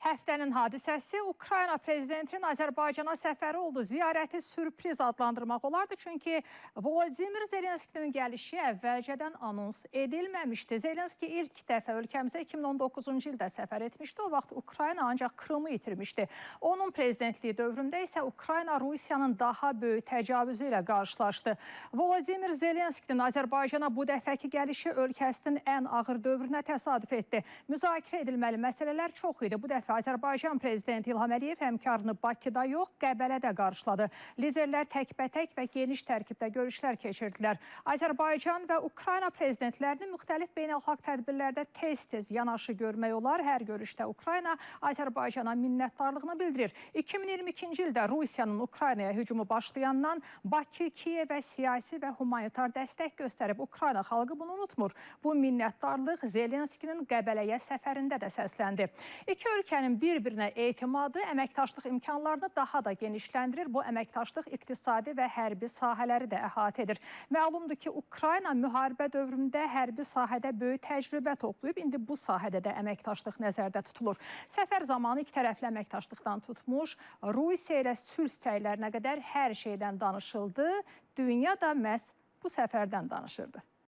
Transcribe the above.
Həftənin hadisəsi Ukrayna prezidentinin Azərbaycana səfəri oldu. Ziyarəti sürpriz adlandırmaq olardı, çünki Volodimir Zelenskinin gəlişi əvvəlcədən anons edilməmişdi. Zelenski ilk dəfə ölkəmizə 2019-cu ildə səfər etmişdi. O vaxt Ukrayna ancaq Krımı itirmişdi. Onun prezidentliyi dövründə isə Ukrayna Rusiyanın daha böyük təcavüzü ilə qarşılaşdı. Volodimir Zelenskinin Azərbaycana bu dəfəki gəlişi ölkəsinin ən ağır dövrünə təsadüf etdi. Müzakirə edilməli məsələlər çox idi. Bu dəfə Azərbaycan prezidenti İlham Əliyev həmkarını Bakıda yox, Qəbələdə qarşıladı. Liderlər təkbətək və geniş tərkibdə görüşlər keçirdilər. Azərbaycan və Ukrayna prezidentlərini müxtəlif beynəlxalq tədbirlərdə tez-tez yanaşı görmək olar. Hər görüşdə Ukrayna Azərbaycana minnətdarlığını bildirir. 2022-ci ildə Rusiyanın Ukraynaya hücumu başlayandan Bakı Kiyevə siyasi və humanitar dəstək göstərib. Ukrayna xalqı bunu unutmur. Bu minnətdarlıq Zelenskinin Qəbələyə səfərində də səsləndi. İki ölkənin bir-birinə etimadı əməkdaşlıq imkanlarını daha da genişləndirir. Bu əməkdaşlıq iqtisadi və hərbi sahələri də əhatə edir. Məlumdur ki, Ukrayna müharibə dövründə hərbi sahədə böyük təcrübə toplayıb. İndi bu sahədə də əməkdaşlıq nəzərdə tutulur. Səfər zamanı iki tərəfli əməkdaşlıqdan tutmuş, Rusiya ilə sülh səylərinə qədər hər şeydən danışıldı. Dünya da məhz bu səfərdən danışırdı.